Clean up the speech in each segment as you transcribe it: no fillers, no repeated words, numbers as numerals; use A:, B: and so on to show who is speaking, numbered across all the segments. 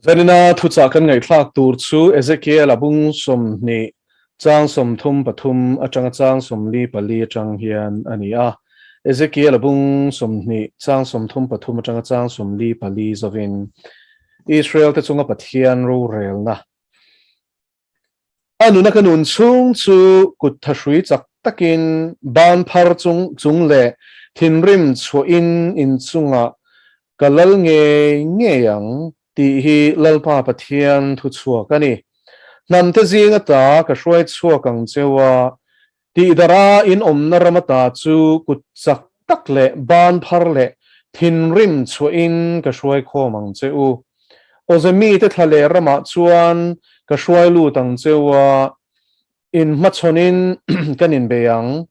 A: Zanina thuchah kan ngaihthlak tur chu Ezekiel a bung 20 chang 33 atanga chang 44 atang hian a ni a. Ezekiel a bung 20 chang 33 atanga chang 44 zovin Israel te chunga Pathian rorelna A nuna ka nun chhung chu kut thahrui chak takin ban phar chung chung leh thinrim chhuahin inchungah ka lal ngei ngei ang tih hi Lalpa Pathian thu chhuak a ni. Hnamte zing ata ka hruai chhuak ang cheu a, Tihdara in awmna ram ata chu kut chak tak leh ban phar leh thinrim chhuahin ka hruai khawm ang che u. Awze mite thla leh ramah chuan ka hruai lut ang che u a, in hmachhawnin kan inbei ang.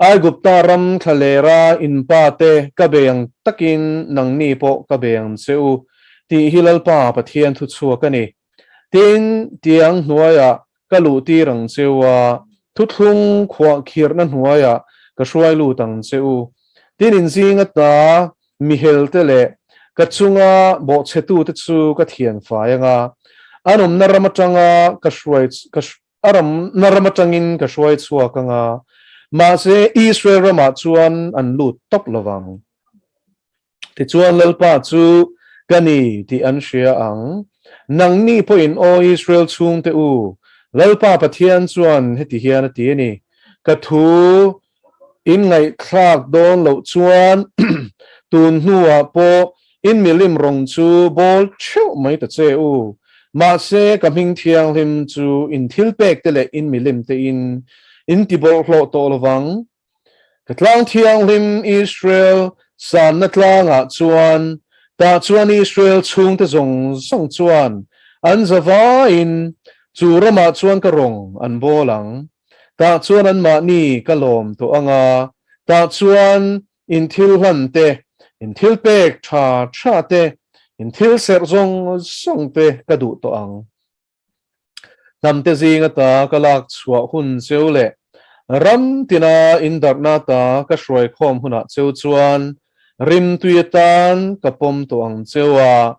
A: Aigupta ram thla lera in pate ka bei ang takin nangni pawh ka bei ang che u, tih hi Lalpa Pathian thuchhuak a ni. Tin, tiang hnuaiah Ka luh tir ang che u a, thuthlung khuah khirhna hnuaiah ka hruai lut ang che u. Tin inzing ata mihelte leh ka chunga bawhchhetute chu ka thian fai ang a, an awmna ram atanga ka hruai a ramna ram atangin ka hruai chhuak ang a, mahse Israel ramah chuan an lut tawp lo vang. Tichuan Lalpa chu ka ni tih an hria ang. Nangni pawhin aw Israel chhungte u, Lalpa Pathian chuan heti hian a ti a ni, Ka thu in ngaihthlak dawn loh chuan tun hnuah pawh in milim rawng chu bawl theuh mai ta che u. Mahse ka hming thianghlim chu in thilpekte leh in milimte in in tibawlhhlawh tawh lovang. Ka tlang thianghlim Israel sanna tlangah chuan, tah chuan Israel chhungte zawng zawng chuan an zavaiin chu ramah chuan ka rawng an bawl ang. Tah chuan anmahni ka lawm tawh ang a, tah chuan in thil hlan te, in thil pek tha tha te, in thil serh zawng zawng te ka duh tawh ang. Hnamte zing ata ka lak chhuah hun cheu leh ram tina indarhna ata ka hruai khawm hunah cheu chuan rimtui atan ka pawm tawh ang cheu a,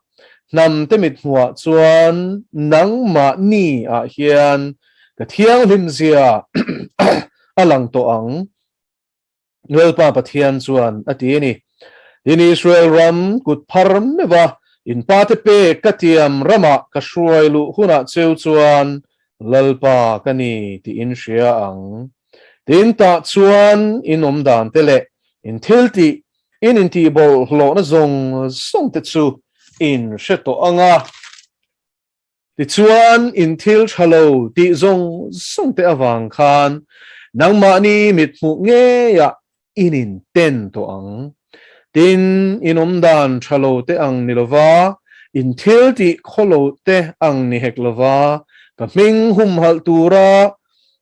A: hnamte mithmuhah chuan nangmahni ah hian ka thianghlim zia a lang tawh ang. Lalpa Pathian chuan a ti a ni. Tin, Israel ram kut phar meuh a, in pate pek ka tiam ramah ka hruai luh hunah cheu chuan Lalpa ka ni tih in hria ang. Tin, tah chuan in awm dan te leh in thil tih, in intihbawlhhlawhna zawng zawng te chu in hre tawh ang a. Tichuan, in thil tha lo tih zawng zawng te avang khan nangmahni mithmuh ngeiah in inten tawh ang. Tin, in awmdan tha lo te ang ni lova, in thil tih khaw lo te ang ni hek lova, ka hming humhalh tura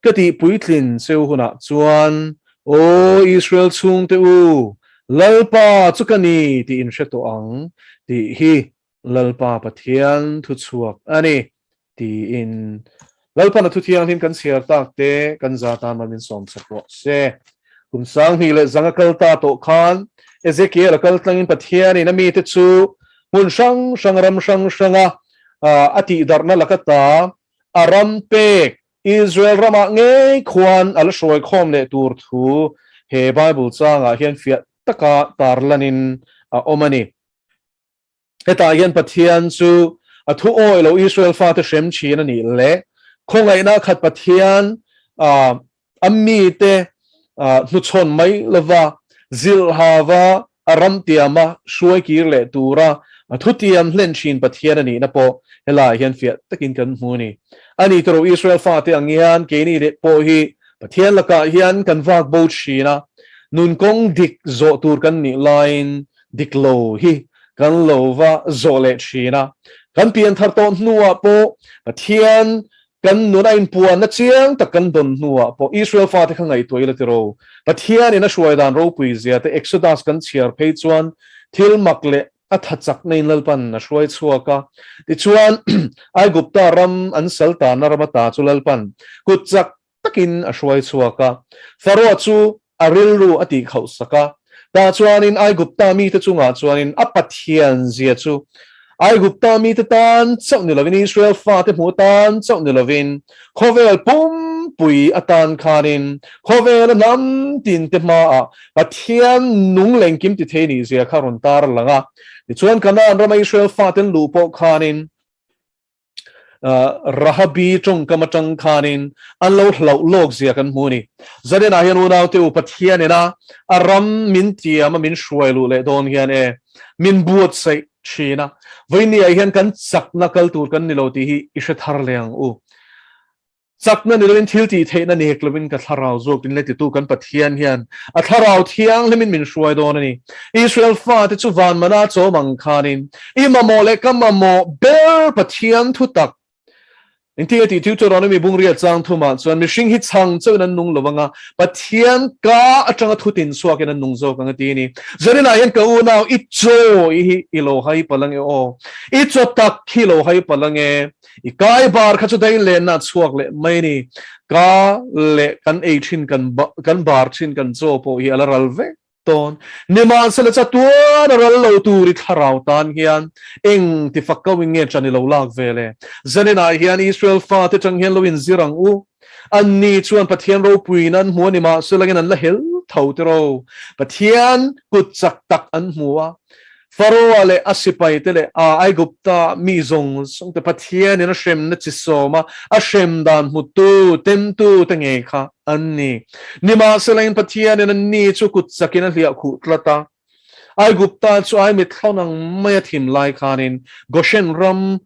A: ka tih puitlin cheu hunah chuan, Aw Israel chhungte u, Lalpa chu ka ni tih in hre tawh ang tih hi Lalpa Pathian thu chhuak a ni, tiin Lalpana thu thianghlim kan chhiar tak te kan za tan man min sawm chak rawh se. Kum 2000 leh 100 kal ta tawh khan Ezekiel a kal tlangin Pathianin a mite chu hmun hrang hrang ram hrang hranga a tihdarhna laka ta a ram pek Israel ramah ngei khuan a la hruai khawm leh tur thu he Bible changah hian fiah taka tarlanin a awm a ni. Hetah hian Pathian chu a thu awi lo Israel fate hrem thin a nih leh khawngaihna khat Pathian a mite hnuchhawn mai lova zilhhava a ram tiama hruai kir leh tura a thutiam hlen thin Pathian a nihna pawh helaiah hian fiah takin kan hmu a ni. A ni tawrh Israel fate ang hian keini leh pawh hi Pathian lakah hian kan vak bo thin a, nun kawng dik zawh tur kan nih laiin dik lo hi kan lo va zawh leh thin a. Kan pian thar tawh hnuah pawh Pathian kan nun a inpuanna chiang tak kan dawn hnuah pawh Israel fate kha ngaihtuah ila tiraw. Pathianin a hruai dan ropui zia te Exodus kan chhiar phei chuan thil mak leh a tha chakna in Lalpan a hruai chhuak a. Tichuan Aigupta ram an sal tanna ram ata chu Lalpan kut chak takin a hruai chhuak a. Faroa chu a rilru a tih khauh sak a. Tah chuanin Aigupta mite chungah chuanin a Pathian zia chu Aigupta mite tan chauh ni lovin, Israel fate hmuh atan chauh ni lovin, khawvel pumpui atan khanin khawvela hnam tinte hmaah Pathian nung lengkim ti thei nih zia kha rawn tar lang a. Tichuan Kanaan rama Israel faten luh pawh khanin Rahabi tawngkam atang khanin an lo hlauh lawk zia kan hmu a ni. Zalenah hian unaute u Pathian ina a ram min tiam a min hruai luh leh dawn hian e min buatsaih thin a, vawinia hian kan chakna kal tur kan ni lo tih hi i hre thar leh ang u. Chakna ni lovin thil tih theihna nek lovin ka thlarau zawk in le titu kan Pathian hian a thlarau thianghlimin min hruai dawn a ni. Israel fate chu van mana chawm ang khanin i mamawh leh ka mamawh ber Pathian thutak Engtin nge tih Deuteronomy bungria chang thumah chuan mihring hi chhang chauhin an nung lo anga Pathian ka atanga thutin chhuakin an nung zawk ang a ti a ni. Zaninah hian ka unau i chaw i hi i lo hai palh ange aw. I chaw tak hi lo hai palh ange. I kai bar kha chu daih lenna a chhuak leh mai a ni. Ka leh kan ei thin kan kan bar thin kan chaw pawh hi a la ral vek tawn. Nimahsela chatuan a ral lo tur i thlarau tan hian eng ti fak ko in nge ṭan i lo lak ve le? Zaninah hian Israel fate ṭang hian lo inzir ang u. Anni chuan Pathian ropuiin an hmu a ni mahsela in an la hel tho tiraw. Pathian kut chak tak an hmu a. Faroa leh a sipaite leh a Aigupta mi zawng zawng te Pathianin a hremna chi sawma a hrem dan hmutu, temtu te ngei kha an ni. Nimahselain Pathianin anni chu kut chakin a hliah khuh tlat a. Aigupta chu ai mitthla nang mai a thim lai khanin Goshen ram,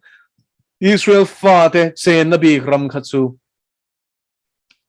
A: Israel fate chenna bik ram kha chu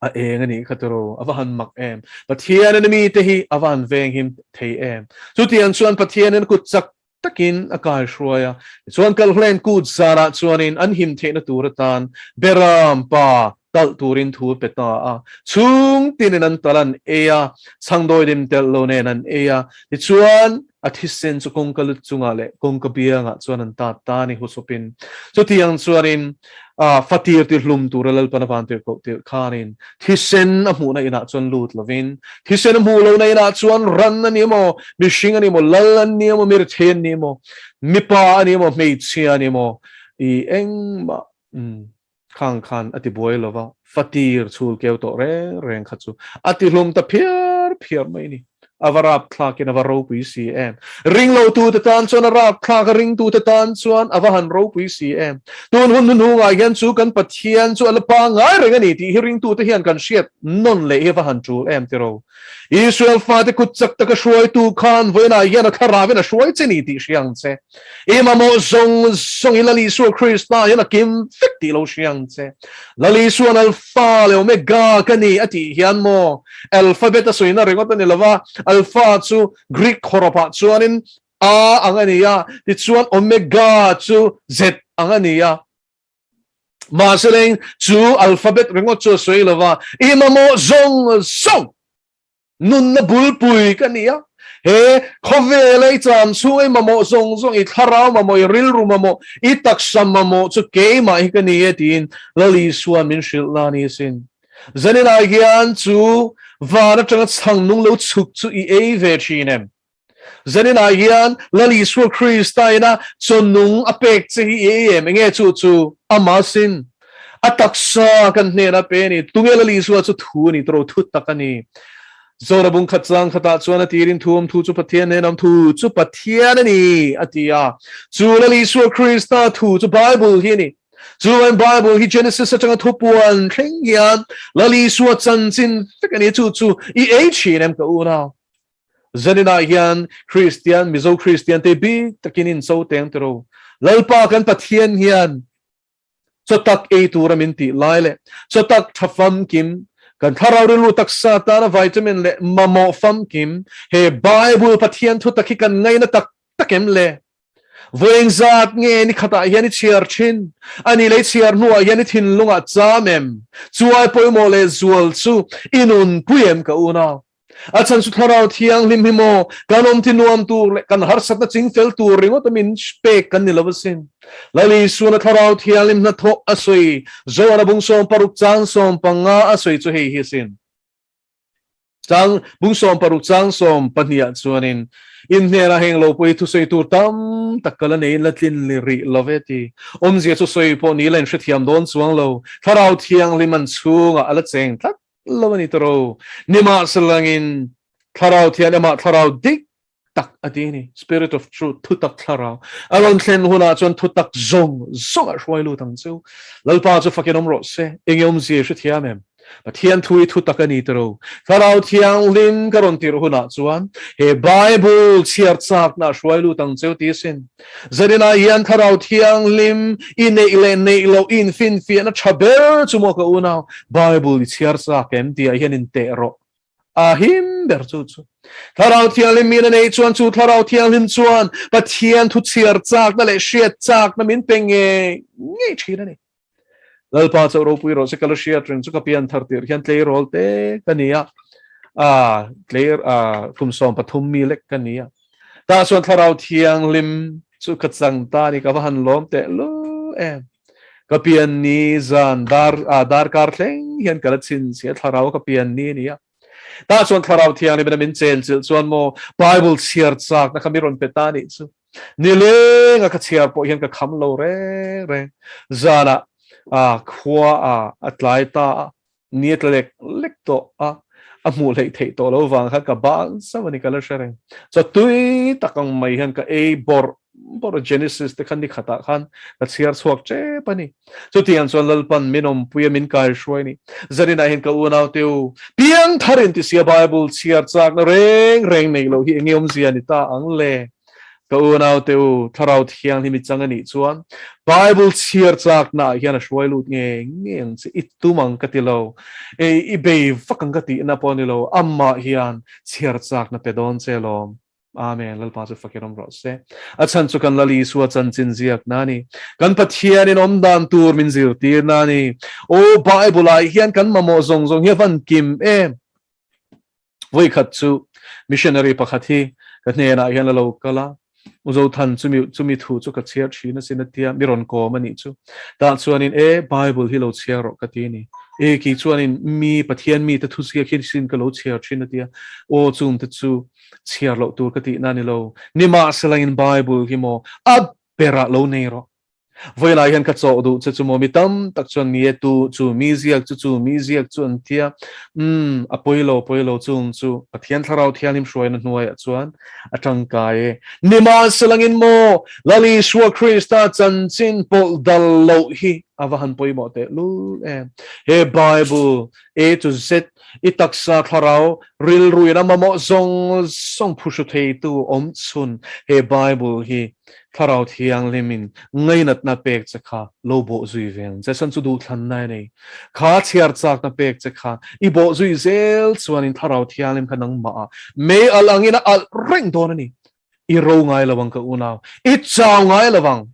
A: a eng a nih kha tiro, a va han mak em. Pathian in mite hi a va han veng him thei em. Chutiang chuan Pathian in kut chak takin a kai hruai a, tichuan Kalhlen kut zanah chuanin an him theihna tur atan Beram pa talh turin thu a pe ta a. Chhung tinin an talh an ei a, chhangdawidim telh lo nen an ei a, tichuan a thisen chu kawngka lut chungah leh kawngka biangah chuan an tat ta a ni husawpin. Chutiang chuanin fatir ti hlum tura Lalpan a van tirhkoh tirh khanin thisen a hmuhna inah chuan lut lovin, thisen a hmuh lohna inah chuan ran a ni emaw, mihring a ni emaw, lal an ni emaw, mirethei an ni emaw, mipa a ni emaw, hmeichhia a ni emaw, i engmah khang khan a ti buai lova, fatir chhul keu tawh reng reng kha chu a ti hlum ta phiar phiar mai ni. A va rap thlakin a va ropui si em. Ringlo tute tan chuan a rap thlak a, ringtute tan chuan a va han ropui si em. Tun hun hnuhnungah hian chu kan Pathian chu a la pangngai reng a ni tih hi ringtute hian kan hriat nawn leh hi a va han tul em tiro. Israel fate kut chak taka hruaitu khan vawiinah hian a thlarauin a hruai che ni tih hria ang che. I mamawh zawng zawng i Lal Isua Krista hian a kim vek tih lo hria ang che. Lal Isua'n Alpha leh Omega ka ni a tih hian maw alphabet a sawina ringawt a ni lova, Alpha chu Greek khawrawpah chuanin A ang a ni a, tichuan Omega chu Z ang a ni a. Mahse leng chu alphabet ringawt chu a sawi lova, i mamawh zawng zawng nunna bulpui ka ni a. He khawvela i cham chhunga i mamawh zawng zawng, i thlarau mamawh, i rilru mamawh, i taksa mamawh chu keimah hi ka ni e tiin Lal Isua min hrilh la ni asin. Zaninah hian chu van atanga chhang nung lo chhuk chu i ei ve thin em? Zaninah hian Lal Isua Krista ina chawnung a pek che hi i ei em? Enge chu chu ama sin? A taksa kan hnena pe a ni. Tunge Lal Isua chu thu a ni tawh thu tak a ni. Zora bung khat chang khatah chuan a tirin thu awm thu chu Pathian nen awm thu chu Pathian a ni a ti a. Chu Lal Isua Krista thu chu Bible hi a ni. Chuan Bible hi Genesis atanga thupuan thleng hian Lal Isua chanchin vek a ni. Chu chu i ei thin em ka unau? Zaninah hian Kristian, Mizo Kristian te bik takin in cho teng tiro. Lalpa kan Pathian hian chaw tak ei tura min tih lai leh chaw tak tha famkim, kan thlarau rilru taksa tana vitamin leh mamawh famkim, he Bible Pathian thu tak hi kan ngaina tak tak em le? Vawiin zat nge ni khatah hian i chhiar thin? A ni lei chhiar hnuah hian i thinlungah cham em? Chuai pawimawh leh zual chu i nunpui em ka unau? A chhan chu Thlarau Thianghlim hi maw kan awm thi nuam tur leh kan harsatna ching fel tur ringawt a min pek kan ni lo asin. Lal Isuan a Thlarau Thianghlim hnathawh a sawi, Zohana bung 16 chang 15 a sawi chu hei hi asin. Chang bung 16 chang 12 ah chuanin in hnenah heng lo pawh hi thusawi tur tam tak ka la neiin la tlin rih lo ve ti. Awmzia chu sawi pawh ni la in hrethiam dawn chuang lo. Thlarau Thianghlim an chhungah a la cheng tlat lo a ni tawh. Nimahselangin Thlarau Thian amah Thlarau dik tak a ti a ni. Spirit of truth, thutak thlarau. A rawn thlen hunah chuan thutak zawng zawng a hruai lut ang chu. Lalpa chu fakin awm rawh se. Enge awmzia i hrethiam em? Pathian thu hi thutak a ni tiro. Thlarau Thianghlim ka rawn tirh hunah chuan he Bible chhiar chakna a hruai lut ang cheu ti asin. Zaninah hian Thlarau Thianghlim i neih leh neih loh i infinfiahna tha ber chu maw ka unau, Bible i chhiar chak em tihah hian inteh rawh. A him ber chu chu. Thlarau Thianghlim min a neih chuan chu Thlarau Thianghlim chuan Pathian thu chhiar chakna leh hriat chakna min pe ngei ngei thin a ni. Lalpa chauh ropui rawh se ka la hriat reng chu ka pian thar tir hian tleirawl te ka ni a, a tleir a kum 13 mi lek ka ni a. Tah chuan Thlarau Thianghlim chu ka chang ta ni ka va han lawm teh lu em. Ka pian ni zan dar a darkar thleng hian ka la chhin chhia thlarau ka pian ni a ni a. Tah chuan Thlarau Thianghlim in a min chen chilh chuan maw Bible chhiar chak na kha mi rawn pe ta nih chu. Nileng a ka chhiar pawh hian ka kham lo reng reng. Zanah a khua a a tlai ta a, ni a tla lek lek tawh a, a hmuh hleih theih tawh lo vang khan ka bang zauh a ni ka la hre reng. Chaw tui tak ang mai hian ka ei bawrh bawrh a, Genesis te khan ni khatah khan ka chhiar chhuak tep a ni. Chutiang chuan Lalpan min awmpui a, min kaihruai a ni. Zaninah hian ka unau te u, piangthar in ti sia Bible chhiar chakna reng reng nei loh hi enge awmzia ni ta ang le? Ka unau te u, Thlarau Thianghlim i chang a nih chuan Bible chhiar chaknaah hian a hruai lut ngei ngei ang che. I tum ang ka ti lo, i bei vak ang ka tihna pawh a ni lo, amah hian chhiar chakna pe dawn che alawm. Amen. Lalpa chu fakin awm rawh se. A chhan chu kan Lal Isua chanchin ziakna a ni. Kan Pathianin awm dan tur min zirtirna a ni. Aw, Bible-ah hian kan mamawh zawng zawng hi a van kim em? Vawikhat chu missionary pakhat hi ka hnenah hian a lo kal a, U Zothan chumi chumi thu chu ka chhiar thin asin a tia, mi rawn kawm a nih chu. Tah chuanin e Bible hi lo chhiar rawh ka ti a ni. E kei chuanin mi Pathian mite thu ziak hi sin ka lo chhiar thin a tia, aw chungte chu chhiar loh tur ka tihna a ni lo. Nimahselain Bible hi maw a berah lo nei rawh. Vawilah hian ka chawh duh che chu maw mi tam tak chuan ni e tu chu mi ziak chu chu mi ziak chu an tia umm a pawi lo pawi lo chung chu Pathian Thlarau Thianghlim hruaina hnuaiah chuan a tangkai e. Nimahselangin maw Lal Isua Krista chanchin pawlh dal loh hi a va han pawimawh teh lul em. He Bible A to Z i taksa thlarau rilruin a mamawh zawng zawng phuhru theitu awm chhun he Bible hi Thlarau Thianghlimin ngainatna pek che kha lo bawh zui ve ang che. Chhan chu duhthlanna i nei. Kha chhiar chakna pek che kha i bawh zui zel chuanin Thlarau Thianghlim kha nangmah ah mei alh angin a alh reng dawn a ni. I ro ngai lo ang ka unau. I chau ngai lo ang.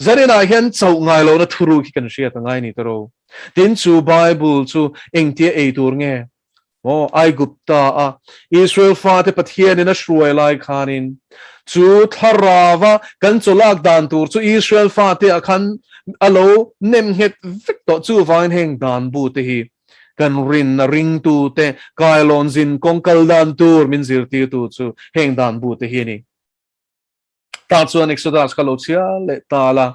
A: Zaninah hian chauh ngai lohna thuruk hi kan hriat a ngai ni ta ro. Tin chu Bible chu engtia ei tur nge? Maw Aigupta a Israel fate Pathianin a hruai lai khanin chu thlarava kan chawlak dan tur chu Israel fate ah khan a lo nem nghet vek tawh. Chuvangin heng dan bu te hi kan rinna ringtu te kailawn zin kawng kal dan tur min zirtirtu chu heng dan bu te hi a ni. Tah chuan Exodus kha lo chhia leh ta la,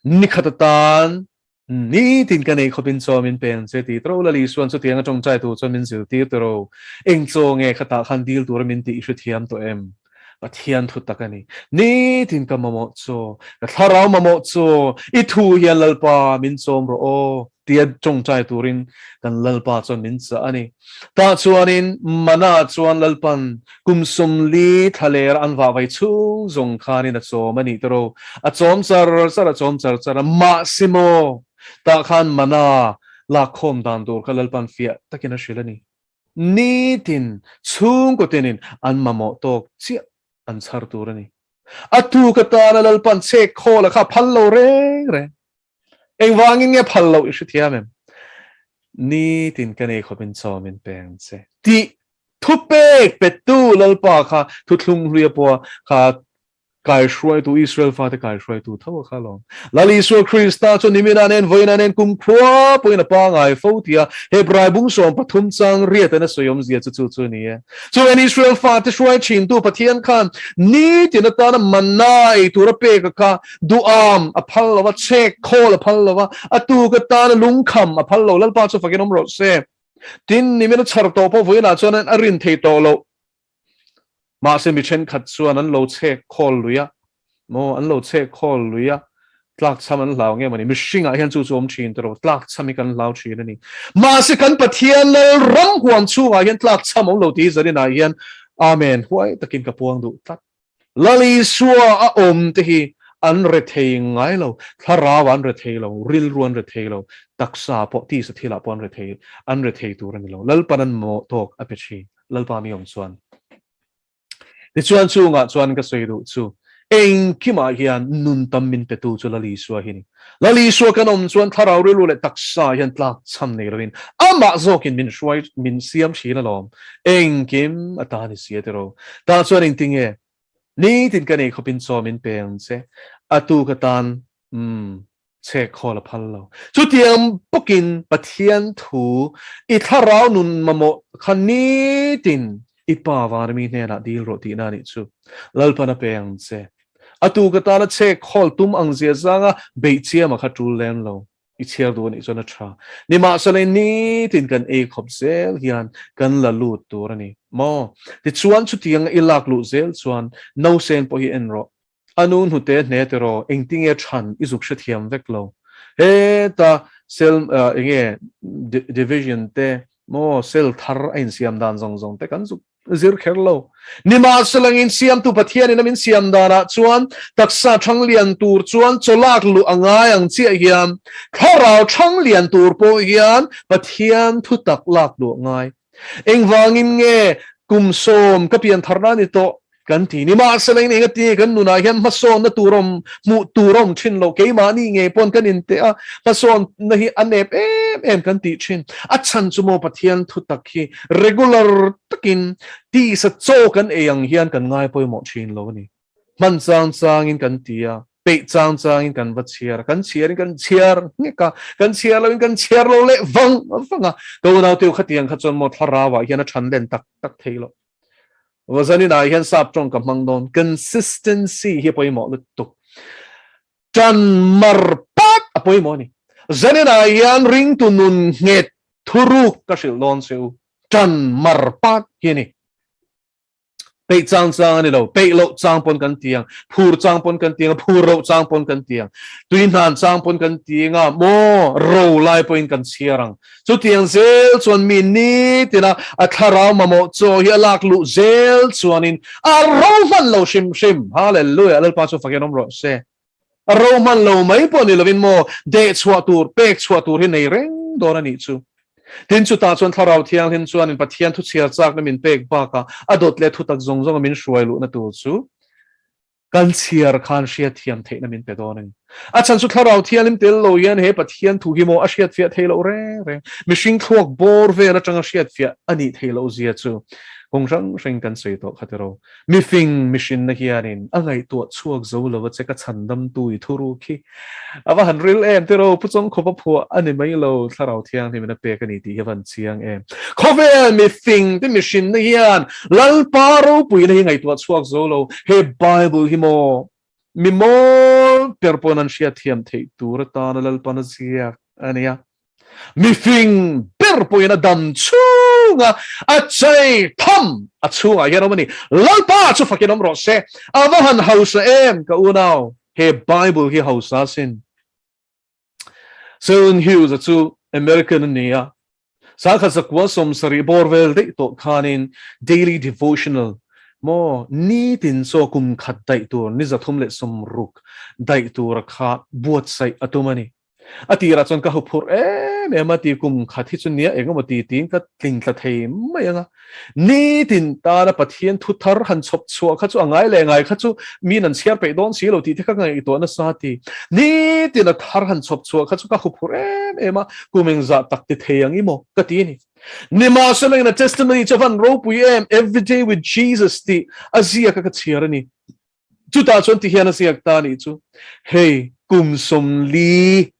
A: nikhat atan nitin ka nei khawpin chaw min pe ang che ti tro Lal Isuan chutiang a tawngtai tur chuan min zirtir ta ro. Eng chaw nge kha tah khan dil tura min tih i hrethiam tawh em? Pathian thu tak a ni. Nitin ka mamawh chaw, ka thlarau mamawh chaw, i thu hian Lalpa min chawm rawh aw. Tia tawngtai turin kan Lalpa chuan min chah a ni. Tah chuanin Mana chuan Lalpan kum 40 thlaler an vah vai chhung zawng khanin a chawm a nih tawh. A chawm char char a chawm char char a, mahse maw tah khan Mana lakkhawm dan tur kha Lalpan fiah takin a hrilh a ni. Nitin chhungkaw tinin an mamawh tawk chiah an chhar tur a ni. A tuk atana Lalpan chek khawl a kha phal lo reng reng. Engvangin nge phal loh i hrethiam em? Nitin ka nei khawpin chaw min pe ang che. Tih thupek petu Lalpa kha thuthlung hluia pawha kha Kaihruaitu Israel fate kaihruaitu tho a kha lo. Lal Isua Krista chu nimina nen vawiina nen kumkhua pawhin a pangai fo tia Hebrai bung 13 chang riat in a sawi awmzia chu chu chu a ni e. Chuan Israel fate hruai thintu Pathian khan nitin atana manna ei tur a pek a kha duham a phal lo a, chhek khawl a phal lo a, a tuk atana lungkham a phal lo. Lalpa chu fakin awm rawh se. Tin, nimina chhar tawh pawh vawiinah chuan a rin thei tawh loh. Mahse mi thenkhat chuan an lo chhek khawl lui a, maw an lo chhek khawl lui a, tlakchham an hlau nge mawni, mihringah hian chu chu awm thin tawh lo, tlakchham hi kan hlau thin a ni. Mahse kan Pathian lal ram huam chhungah hian tlakchham awm lo tih hi zaninah hian Amen huai takin ka puang duh tlat. Lal Isua a awm te hi an rethei ngai lo, thlarau an rethei lo, rilru an rethei lo, taksa pawh tisa thilah pawh an rethei an rethei tur a ni lo. Lalpan an mawh tawk a pe thin. Lalpa mi awm chuan. Tichuan chungah chuan ka sawi duh chu engkimah hian nun tam min petu chu Lal Isua hi ni. Lal Isua kan awm chuan thlarau rilru leh taksa hian tlak chham nei lovin amah zawkin min hruai min siam thin alawm. Engkim a ta ni si a tiraw. Tah chuan engtinge nitin ka nei khawpin chaw min pe ang che. A tu ka tan umm chhek khawl a phal lo. Chutiang bawkin Pathian thu i thlarau nun mamawh kha nitin i pa vana mi hnenah dil rawh tihna a nih chu. Lalpan a pe ang che. A tu ka tana chhek khawl tum ang zia zanga beih chiam a kha tul lem lo. I chhiar duh a nih chuan a tha. Nimahsela nitin kan ei khawp zel hian kan la lut tur a ni maw? Tichuan chutianga i lak luh zel chuan nausen pawh hi en rawh. A nu hnute hne tiraw engtinge chhan i zuk hrethiam vek lo. Heta cell enge division te maw cell thar a insiam dan zawng zawng te kan zuk zir kher lo. Nimahsela insiamtu Pathianin a min siam danah chuan taksa thang lian tur chuan chawlak luh a ngai ang chiah hian thlarau thang lian tur pawh hian Pathian thutak lak luh a ngai. Engvangin nge kum 10 ka pian tharna ni tawh kan ti ni? Mahsela in engati kan nunah hian hmasawnna tur awm hmuh tur awm thin lo keimahni nge pawn kan inteh a, hmasawnna hi a nep em em kan tih thin. A chhan chu maw Pathian thutak hi regular takin tisa chaw kan ei ang hian kan ngai pawimawh thin lo a ni. Hman chang changin kan ti a, peih chang changin kan va chhiar a, kan chhiarin kan chhiar nghek a, kan chhiar loin kan chhiar lo leh vang vang a. Ka unauteu khatiang kha chuan maw thlarauah hian a than len tak tak thei lo. Vazaninah hian sap tawng ka hmang dawn, consistency hi a pawimawh lutuk. Tan mar pat a pawimawh a ni. Zaninah hian ringtu nun nghet thuruk ka hrilh dawn che u, tan mar pat hi a ni. Peih chang chang a ni lo, peih loh chang pawn kan ti ang, phur chang pawn kan ti ang, phur loh chang pawn kan ti ang, tui hnan chang pawn kan ti ang a, maw ro lai pawhin kan chhiar ang. Chutiang zel chuan mi nitina a thlarau mamawh chaw hi a lak luh zel chuanin a ro hman lo hrim hrim. Hallelujah! Lalpa chu fakin awm rawh se. A ro hman lo mai pawh ni lovin maw deh chhuah tur, pek chhuah tur hi nei reng dawn a nih chu. Tin, chutah chuan Thlarau Thianghlim chuanin Pathian thuchhiar chakna min pek bakah a dawt leh thutak zawng zawnga min hruai luhna tur chu kan chhiar khan hriatthiam theihna min pe dawn a ni. A chhan chu Thlarau Thianghlim tel lo hian he Pathian thu hi maw a hriatfiah theih loh reng reng, mihring thluak bawr vel atanga hriatfiah a nih theih loh zia chu kawng hrang hrangin kan sawi tawh kha tiraw. Mifing mihrinna hianin a ngaihtuah chhuak zo lo a che ka chhandamtu i thuru khi a va han ril em tiraw Pu Chawngkhawp a phuah a ni mai lo Thlarau Thianghlimin a pek a ni tih hi a van chiang em. Khawvel mifing te mihrinna hian Lalpa ropuina hi ngaihtuah chhuak zo lo he Bible hi maw mi mawl ber pawn an hriatthiam theih tur atana Lalpan a ziak a nia. Mifing ber pawhin a dam chhunga a chei tham a chhungah hian awm a ni. Lalpa chu fakin awm rawh se. A va han hausa em ka unau, he Bible hi hausa asin. Selwyn Hughes a chu American a ni a, sangkhat zakua 70 bawr vel daih tawh khanin Daily Devotional maw nitin chaw kum khat daih tur ni 360 daih tura kha buatsaih a tum a ni. A tirah chuan ka huphurh em em a, ti kum khat hi chu nia eng emaw ti tiin ka tling tla thei mai ang a. Nitin tana Pathian thu thar han chhawp chhuah kha chu a ngai leh ngai kha chu miin an chhiar peih dawn si lo tih te kha ka ngaihtuah nasa ti. Nitin a thar han chhawp chhuah kha chu ka huphurh em em a, kum engzah tak ti thei ang i maw ka ti a ni. Nimahsela in a testimony chu a van ropui em, Everyday with Jesus tih a ziak a ka chhiar a ni. Chutah chuan tihian a ziak ta anih chu, Hei kum 40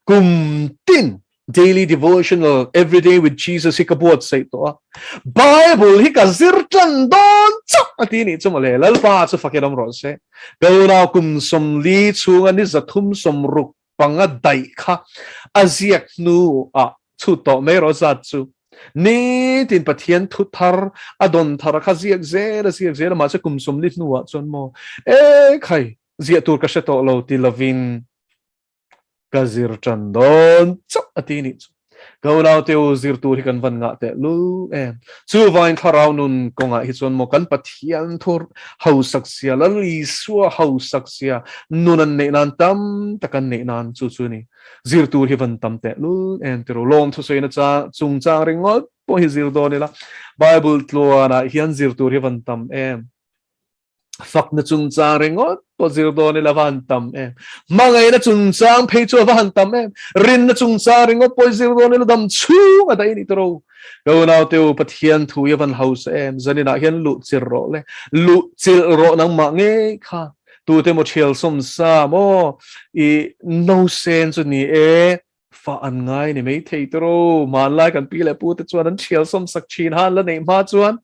A: kum tin daily devotional everyday with Jesus hi ka buatsaih tawh a, Bible hi ka zir tan dawn chauh a ti nih chu mawle, Lalpa chu fakin awm rawh se. Ka unau kum 40 chhunga ni 365 daih kha a ziak hnu ah chhut tawh mai rawh zat chu. Nitin Pathian thu thar a dawn thar kha ziak zel a ziak zel a mahse kum 40 hnu ah chuan maw e khai ziah tur ka hre tawh lo ti lovin Ka zir tan dawn chauh a ti nih chu. Ka unaute u zir tur hi kan van ngah teh lul em. Chuvain thlarau nun kawngah hi chuan maw kan Pathian thu hausak sia, Lal Isua hausak sia nun an neih nan tam tak an neih nan chu chu ni. Zir tur hi van tam teh lul em ti ro. Lawm thusawi na cha chungchang ringawt pawh hi zir dawn ila. Bible tluanah hian zir tur hi van tam em. Fakna chungchang ringawt pawh zir dawn ila va han tam em. Hmangaihna chungchang phei chu a va han tam em. Rinna chungchang ringawt pawh zir dawn ila dam chhung a daih ni tawh. Ka unaute u Pathian thu hi a van hausa em. Zaninah hian luh chilh rawh le. Luh chilh rawh nangmah ngei kha. Tute maw thial sawm sa maw i nausen chu ni e. Fa an ngai ni mai thei te ro. Hmanlai kan pi leh pu te chuan an thial sawm sak thin han la neih hma chuan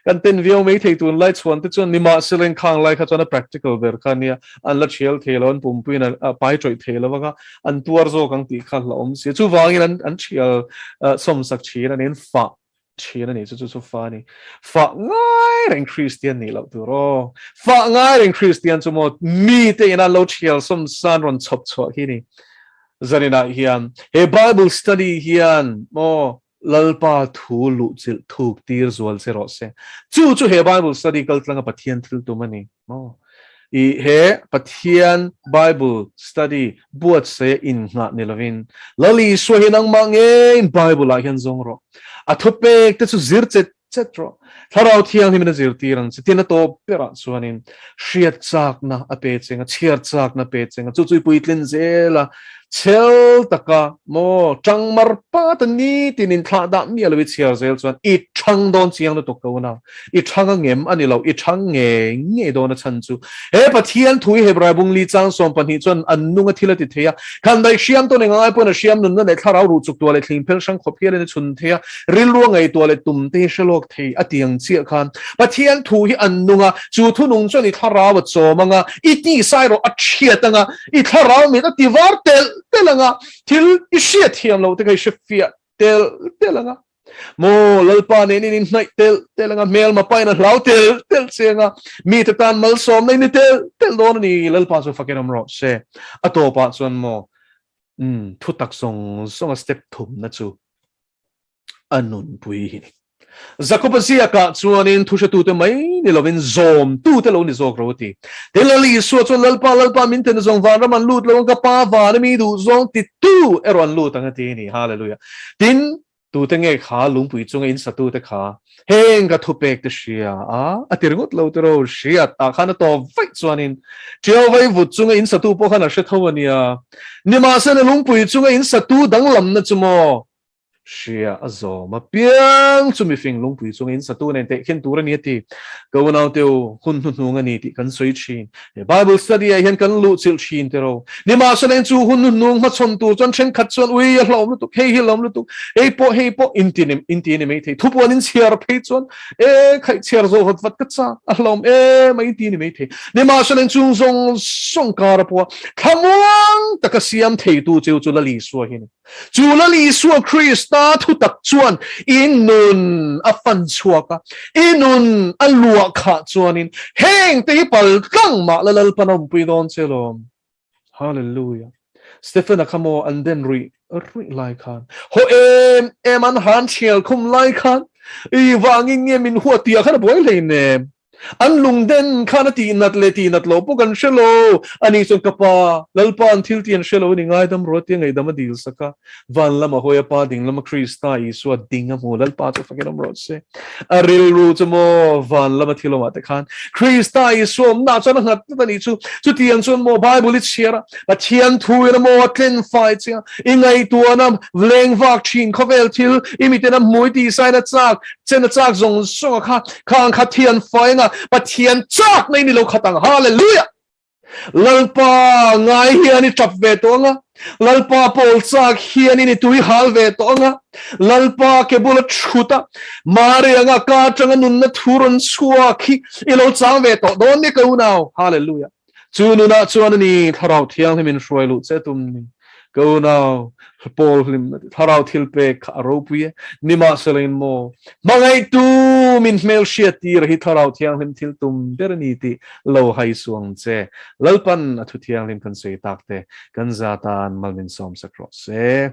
A: kan ten viau mai thei tunlai chhuan te chuan nimahsela in khang lai kha chuan a practical ber kha nia an la thial thei lo an pumpuiin a pai tawih thei lo anga an tuar zawk ang tih kha hlauhawm sia. Chuvangin an an thial sawm sak thin a ni an fah Thian a nih chu chu chu fa a ni. Fah ngai reng Kristian nih loh tur aw. Fah ngai reng Kristian chu maw mite ina lo thial sawm san rawn chhawp chhuah khi ni. Zaninah hian he Bible study hian maw Lalpa thu luhchilh thuk tir zual che rawh se. Chu chu he Bible study kaltlanga Pathian thil tum a ni maw. I he Pathian Bible study buatsaia inngah ni lovin, Lal Isua hi nangmah ngeiin Bible-ah hian zawng rawh. A thupek te chu zir chet chet rawh. Thlarau Thianghlimin a zirtir ang che. Tin, a tawp berah chuanin hriat chakna a pe cheng a, chhiar chakna a pe cheng a, chu chu i puitlin zel a, chhel taka maw tangmar pat a nitin inthlah dah miah lo i chhiar zel chuan i thang dawn chiang lutuk ko na. I thang a ngem a ni lo, i thang nge nge dawn a chhan chu. He Pathian thu hi Hebrai bung li chang 12 chuan an nung a thil a ti thei a, khan daih hriam tawn enga ngai pawhin a hriam nunna leh thlarau ruh chuk tuah leh thling phel hrang khawp hialin a chhun thei a, rilru a ngaihtuah leh tum te hi hre lawk thei a ti ang chiah khan Pathian thu hi an nung a, chu thunung chuan i thlarau a chawm ang a, i tihsai rawh a thiat ang a, i thlarau mit a ti var telh telh ang a, thil i hriat thiam loh te kha i hre fiah telh telh ang a. Maw Lalpa nen in inhnaih telh telh ang a, hmelma pain a hlau telh telh che ang a, mite tan malsawmna in ni telh telh dawn a ni. Lalpa chu fakin awm rawh se. A tawpah chuan maw, umm, thutak zawng zawng a step thumna chu a nunpui hi ni. Jakoba ziakah chuanin thuhretute mai ni lovin zawmtute lo ni zawk ro a ti. Tin, Lal Isua chuan Lalpa, Lalpa min tena zawng vanram an lut lo ang, ka Pa van a mi duh zawng titu erawh an lut ang a ti a ni. Hallelujah. Tin, tute nge kha lungpui chunga in satute kha heng ka thupek te hria a, a ti ringawt lo tiraw, hriat ah khan a tawp vaih chuanin Tiau vai vut chunga in satu pawh khan a hre tho a nia. Nimahsela lungpui chunga in satu danglamna chu maw Hria a zawm a piang chu mifing lungpui chungin satu nen tehkhin tur a ni a ti. Ka unaute u, hun hnuhnung a ni tih kan sawi thin. He Bible study ah hian kan luhchilh thin te ro. Nimahsela chu hun hnuhnung hmachhawn tur chuan thenkhat chuan ui a hlawm lutuk, hei hi hlawm lutuk, hei pawh hei pawh inti ni inti ni mai thei. Thupuan in chhiar phei chuan e khaih chhiar zawh vat vat ka chak a hlawm em a inti ni mai thei. Nimahsela chung zawng zawng kar a pawh a thlamuang taka siam theitu cheu chu Lal Isua hi a ni. Chu Lal Isua Krista thutak chuan i nun a fan chhuak a, i nun a luah khah chuanin heng te hi pal tlang mah la Lalpan a awmpui dawn che lawm. Hallelujah. Stephen-a kha maw an den ruih ruih lai khan, haw em em an han thial khum lai khan, i vangin nge min huat tih ah khan a buai hleinem. An lungden khan a tihnat leh tihnat lo pawh kan hre lo. Ani chuan ka pa, Lalpa an thil tih an hre lo a ni, ngaidam rawh tia ngaihdam a dil sak a. Van lama hawi a pa ding lama Krista Isua ding a hmu, Lalpa chu fakin awm rawh se. A rilru chu maw van lama thil awmah te khan Krista Isua awmna chuan a nghat tlat a nih chu. Chutiang chuan maw Bible i chhiar a, Pathian thu in a maw a tlen fai che a, i ngaihtuahna leng vak thin khawvel thil i miten a hmui tihsain a chak, Chen a chak zawng zawng a kha, khang kha thian fai anga. anga, Pathian chak na in i lo khat ang. Hallelujah! Lalpa ngai hian i tap ve tawh anga, Lalpa pawl chak hian in i tui hal ve tawh anga, Lalpa ke bula thut a, Mari anga ka atanga nunna thu rawn chhuak hi i lo chang ve tawh dawn nia ka unau. Hallelujah! Chu nunah chuan a ni Thlarau Thianghlim in hruai luh che tum ni. Ka unau, pawl hlim Thlarau thil pek kha a ropui e. Nimahsela in maw, hmangaihtu min hmelhriat tir hi Thlarau Thianghlim thil tum ber a ni tih lo hai suang che. Lalpan a thu thianghlim kan sawi tak te kan za tan mal min sawm sak rawh se.